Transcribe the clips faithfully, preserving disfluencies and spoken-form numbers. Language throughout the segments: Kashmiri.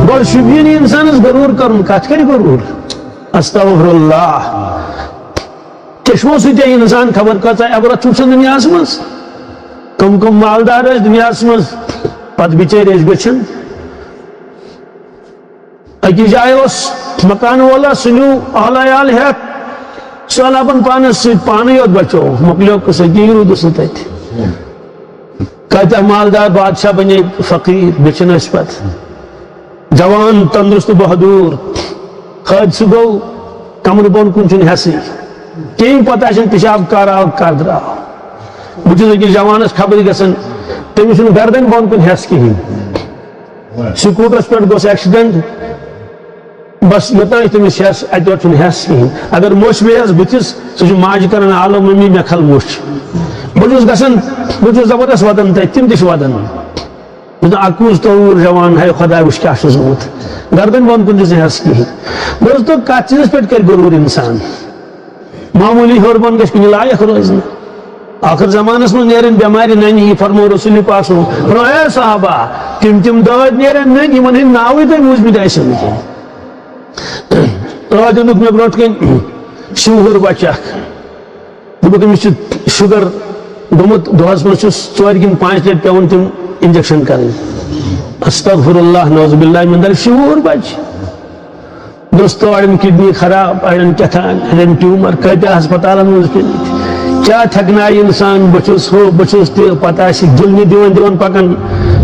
گۄڈٕ شوٗبہِ نہٕ اِنسانَس غروٗر کَرُن، کَتھ کَرِ غروٗر؟ استغفر اللہ۔ چشمو سۭتۍ اِنسان خبر کۭژاہ عبرت چھُ وٕچھان دُنیاہَس منٛز۔ کٕم کٕم مالدار ٲسۍ دُنیاہَس منٛز، پَتہٕ بِچٲرۍ ٲسۍ گٔژھِتھ۔ أکِس جایہِ اوس مکان وولا، سُہ نیوٗ اہل عیال ہٮ۪تھ، سہلابن پانس سۭتۍ، پانٕے یوت بچو، مۄکلیو قصہٕ، کِہیٖنۍ روٗدُس نہٕ تتہِ۔ کۭتیاہ مالدار بادشاہ بنے فقیٖر، بیٚیہِ چھِنہٕ أسۍ پتہٕ۔ جوان، تندرست، بہادُر، حٲدثہٕ گوٚو، کمرٕ بۄن کُن چھُنہٕ حٮ۪سٕے، کِہیٖنۍ پتہ چھُنہٕ پِشاب کر آو، کر درٛاو۔ بہٕ چھُس أکِس جوانس خبرِ گژھان، تٔمِس چھُنہٕ گردنۍ بۄن کُن حٮ۪س کِہیٖنۍ۔ سکوٗٹرس پٮ۪ٹھ گوٚژھ ایکسیڈنٹ، بس یوٚتام تٔمِس ہٮ۪س، اَتہِ پٮ۪ٹھ چھُنہٕ ہٮ۪س کِہیٖنۍ۔ اگر موٚچھ پیٚیَس بٕتھِس، سُہ چھُ ماجہِ کران آلو، "ممی، مےٚ کھل موٚچھ۔" بہٕ چھُس گژھان، بہٕ چھُس زبردست وَدان تَتہِ، تِم تہِ چھِ وَدان۔ بہٕ چھُس دَپان، "اَکوُہ توٗر جوان، ہاے خۄداے، وٕچھ کیٛاہ چھُس گوٚمُت۔" گردن بۄن کُن تہِ چھُنہٕ ہٮ۪س کِہیٖنۍ۔ دوستو، کَتھ چیٖزَس پٮ۪ٹھ کَرِ غروٗر اِنسان؟ معموٗلی ہیوٚر بۄن گژھِ کُنہِ لایق روزنہِ۔ ٲخر زمانس منٛز نیرن بٮ۪مارِ ننہِ، یہِ فرموو رسول پاک صلی اللہ علیہ وسلم۔ فرموو، اے صحابہ، تِم تِم دٲدۍ نیرن ننہِ، یِمن ہٕنٛدۍ ناوٕے تۄہہِ بوٗزمٕتۍ آسن نہٕ کینٛہہ۔ راتھ اوٚنُکھ مےٚ برونٛٹھ کَنہِ شُہُر بچہٕ اکھ۔ دوٚپُکھ، أمِس چھُ شُگر گوٚمُت، دۄہس منٛز چھُس ژورِ کِنہٕ پانٛژِ لٹہِ پٮ۪وان تِم انجیکشن کرٕنۍ۔ استغفر اللہ، نعوذ باللہ من ذلک، شُہُر بچہٕ۔ دوستو، اڑٮ۪ن کڈنی خراب، اڑٮ۪ن کیٛاہ تام، اڑٮ۪ن ٹیومر، کۭتیاہ ہسپتالن منٛز پیٚمٕتۍ۔ کیٛاہ تھٮ۪کنایہِ انسان؟ بہٕ چھُس ہُہ، بہٕ چھُس تہِ، پتہٕ آسہِ گِلنہِ دِوان دِوان پکان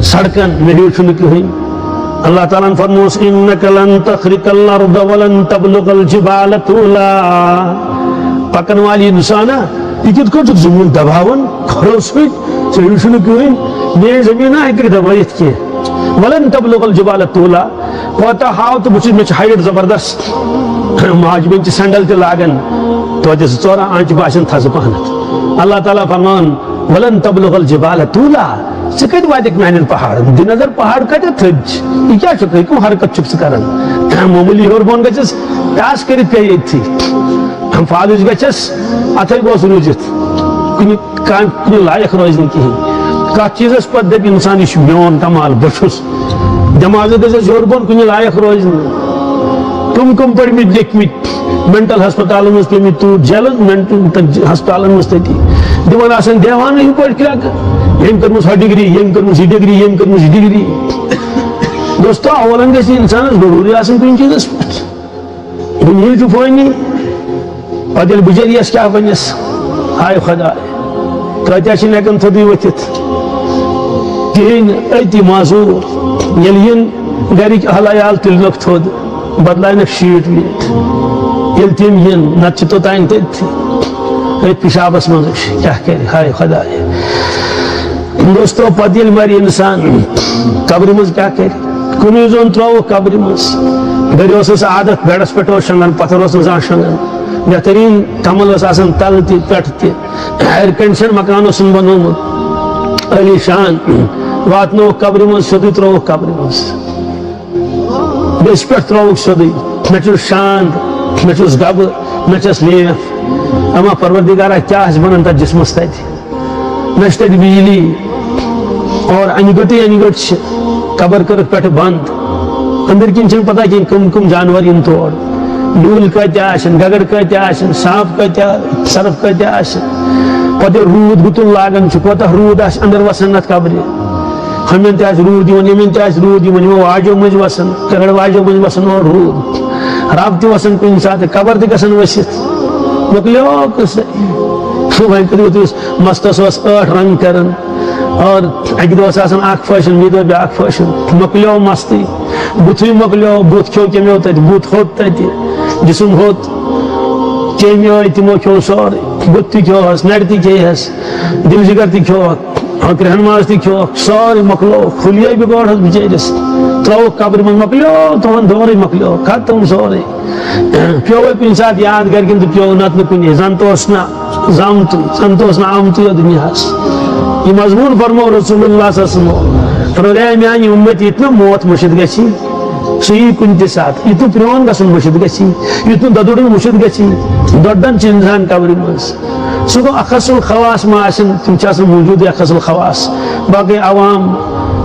سڑکن، مےٚ ہیوٗ چھُنہٕ کٕہٕنۍ۔ اللہ تعالیٰ ہن فرمووُس، "انک لن تخرق الارض ولن تبلغ الجبال طولا۔" پکن والی انسانا، یہِ کِتھ کٔنۍ چھُکھ زٔمیٖن دباوان کھۄرو سۭتۍ؟ ژےٚ ہیوٗ چھُنہٕ کٕہٕنۍ، میٲنۍ زٔمیٖنا ہیٚکہِ نہٕ دبٲیِتھ کینٛہہ۔ ولن تبلغ الجبال طولا۔ کوتاہ ہاو تہٕ بہٕ چھُس، مےٚ چھِ ہایٹ زبردست۔ ماجہِ بیٚنہِ چھِ سینڈل تہِ لاگان، توتہِ زٕ ژور آنچہِ باسن تھزٕ پہنتھ۔ اللہ تعالیٰ فرمان، "ولن تبلغ الجبال طولا۔" ژٕ کتہِ واتکھ میانٮ۪ن پہاڑن؟ دِ نظر، پہاڑ کتٮ۪تھ تھٔدۍ چھِ؟ یہِ کیٛاہ چھُکھ؟ یہِ کٕم حرکت چھُکھ ژٕ کران؟ معموٗلی ہیوٚر بۄن گژھٮ۪س، ٹس کٔرِتھ پیٚیہِ أتھی۔ فالج گژھٮ۪س، اتھے گوٚژھ روٗزِتھ۔ کُنہِ کامہِ کُنہِ لایق روزِ نہٕ کِہیٖنۍ۔ کَتھ چیٖزَس پَتہٕ دَپہِ اِنسان، "یہِ چھُ میون کمال، بہٕ چھُس۔" دٮ۪ماغَس گژھِ ہیوٚر بۄن کُنہِ لایق روزِ نہٕ۔ کٕم کٕم پٔرمٕتۍ لیکھمٕتۍ، مینٹل ہسپتالَن منٛز پیٚمٕتۍ توٗرۍ جیلَن، مینٹل ہسپتالَن منٛز تٔتی دِوان آسان دیوانہٕ ہِتھ پٲٹھۍ کرٛٮ۪کہٕ، ییٚمۍ کٔرمٕژ ہۄ ڈگری، ییٚمۍ کٔرمٕژ یہِ ڈگری، ییٚمۍ کٔرمٕژ یہِ ڈگری۔ دوستو، اولن گژھِ اِنسانَس ضروٗری آسُن کُنہِ چیٖزَس پٮ۪ٹھ۔ دُنیہٕچ فٲنی، پتہٕ ییٚلہِ بُجر یِیَس کیٛاہ بَنٮ۪س؟ ہاے خۄداے، کۭتیٛاہ چھِنہٕ ہٮ۪کان تھوٚدُے ؤتھِتھ کِہیٖنۍ، أتی معذوٗر۔ ییٚلہِ یِن گَرِکۍ اَہل عیال، تُلنَکھ تھوٚد، بدلاونَکھ شیٖٹ ویٖٹ۔ ییٚلہِ تِم یِن، نَتہٕ چھِ توٚتام تٔتھی، أتھۍ پِشابَس منٛز، کیٛاہ کَرِ؟ ہاے خۄداے۔ دوستو، پتہٕ ییٚلہِ مرِ انسان، قبرِ منٛز کیٛاہ کرِ؟ کُنُے زوٚن ترٛووُکھ قبرِ منٛز۔ گرِ اوس اَسہِ عادت، بیڈس پٮ۪ٹھ اوس شۄنٛگان، پتھر اوس نہٕ زانٛہہ شۄنٛگان۔ بہتریٖن کمل ٲس آسان تلہٕ تہِ پٮ۪ٹھٕ تہِ۔ ایئر کنڈیشن مکان اوسُن بنوومُت۔ عٲلی شان واتنووُکھ قبرِ منٛز، سیوٚدُے ترٛووُکھ قبرِ منٛز۔ بیٚیِس پٮ۪ٹھ ترٛووُکھ سیوٚدُے۔ نہ چھُس شانٛد، نہ چھُس گبہٕ، نہ چھَس لیف۔ اما پروردگارا، کیٛاہ آسہِ بنان تَتھ جسمس تَتہِ؟ نہ چھِ تَتہِ بجلی۔ اور انہِ گٔٹٕے انہِ گٔٹ چھِ۔ قبر کٔرٕکھ پٮ۪ٹھٕ بنٛد۔ أنٛدٕرۍ کِنۍ چھَنہٕ پتہ کِہیٖنۍ کٕم کٕم جانور یِن تور۔ ڈوٗنۍ کۭتیٛاہ آسن، گگر کۭتیٛاہ آسن، سانٛپ کۭتیٛاہ، سرپھ کۭتیٛاہ آسن۔ پتہٕ ییٚلہِ روٗد گُتُل لاگان چھُ، کوتاہ روٗد آسہِ أنٛدر وسان اَتھ قبرِ۔ ہُمٮ۪ن تہِ آسہِ روٗد یِوان، یِمن تہِ آسہِ روٗد یِوان، یِمو واجو مٔنٛزۍ وَسان، کرٛٮ۪ڈ واجو مٔنٛزۍ وَسان اورٕ روٗد۔ رب تہِ وَسان کُنہِ ساتہٕ، قبر تہِ گژھان ؤسِتھ۔ مۄکلیو قصہٕ۔ وۄنۍ کٔرِو تُہۍ، مستس اوس ٲٹھ رنٛگ کران، اور اَکہِ دۄہ اوس آسان اکھ فیشن، بیٚیہِ دۄہ بیٛاکھ فیشن۔ مۄکلیو مستٕے، بُتھٕے مۄکلیو، بُتھ کھیوٚو کیٚمیو تَتہِ، بُتھ ہوٚت تَتہِ، جسم ہوٚت، کیٚمۍ ٲے تِمو کھیوٚو سورُے، بُتھ تہِ کھیوٚوہَس، نَرِ تہِ کھیٚیہِ ہَس، دِل جگر تہِ کھیوٚوکھ۔ ہاں، کرٛہن ماز تہِ کھیوٚوکھ، سورُے مۄکلووُکھ، حُلیے بِگوڑ حظ بِچٲرِس۔ ترٛووُکھ قبرِ منٛز، مۄکلیو تُہُنٛد دورٕے مۄکلیو، ختم سورُے۔ پیوٚوُے کُنہِ ساتہٕ یاد گرِکٮ۪ن تہٕ پیوٚو، نتہٕ نہٕ کُنی، زن تہِ اوس نہٕ زامتُے، زن تہِ اوس نہٕ آمتُے یتھ دُنیاہس۔ یہِ مضموٗن فرموو رسول اللہ صلی اللہ علیہ وسلمو۔ فرموو، اے میانہِ اُمت، یہِ تہِ نہٕ موت مٔشِتھ گژھِ، سُہ یی کُنہِ تہِ ساتہٕ۔ یُتھ نہٕ پرٛون گژھُن مٔشِتھ گژھِ، یُتھ نہٕ دۄدُرُن مٔشِتھ گژھِ، دۄدَن چھِ اِنسان قبرِ منٛز۔ سُہ گوٚو اخص الخواص ما آسن، تِم چھِ آسان موجوٗدٕے اخص الخواص۔ باقٕے عوام،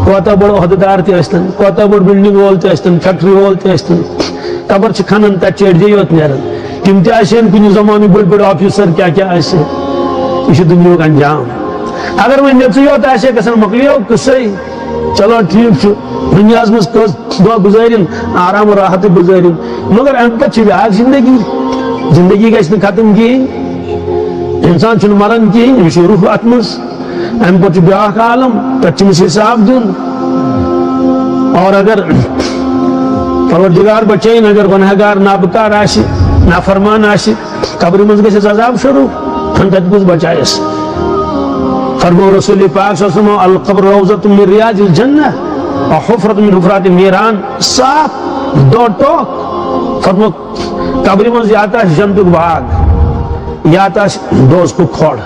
کوتاہ بوٚڑ عہدٕدار تہِ ٲسۍتن، کوتاہ بوٚڑ بلڈنگ وول تہِ ٲسۍتن، فیکٹری وول تہِ ٲسۍتن، قبر چھِ کھنان، تتہِ چھِ أڈجے یوت نیران۔ تِم تہِ آسہِ ہن کُنہِ زمانہٕ بٔڑۍ بٔڑۍ آفیسر، کیٛاہ کیٛاہ آسہِ۔ یہِ چھُ دُنیاہُک انجام۔ اگر وۄنۍ نٮ۪ژٕے یوت آسہِ ہے گژھان، مۄکلیو قصے۔ چلو ٹھیٖک چھُ، دُنیاہس منٛز کٔژ دۄہ گُزٲرِن، آرام و راحتٕے گُزٲرِن۔ مگر امہِ پتہٕ چھِ بیٛاکھ زندگی۔ زندگی گژھِ نہٕ ختم کِہیٖنۍ۔ انسان چھُنہٕ مران کِہیٖنۍ، أمِس چھُ روح اتھ منٛز۔ امہِ پتہٕ چھُ بیٛاکھ عالم، تتہِ چھُ أمِس حساب دیُن۔ اور اگر پروردگار بچٲیِن، اگر گنہگار نابکار آسہِ، نافرمان آسہِ، قبرِ منٛز گژھٮ۪س عذاب شروع، ہن تتہِ کُس بچایس؟ فرمو رسول پاک صلی اللہ علیہ وسلم، "القبر روضۃ من ریاض الجنہ و حفرۃ من حفرات النیران"، صاف دو ٹوک۔ فرمو، قبرِ منٛز یا تہِ آسہِ جنتُک باغ، یا تہِ آسہِ دوزخُک کھۄڑ۔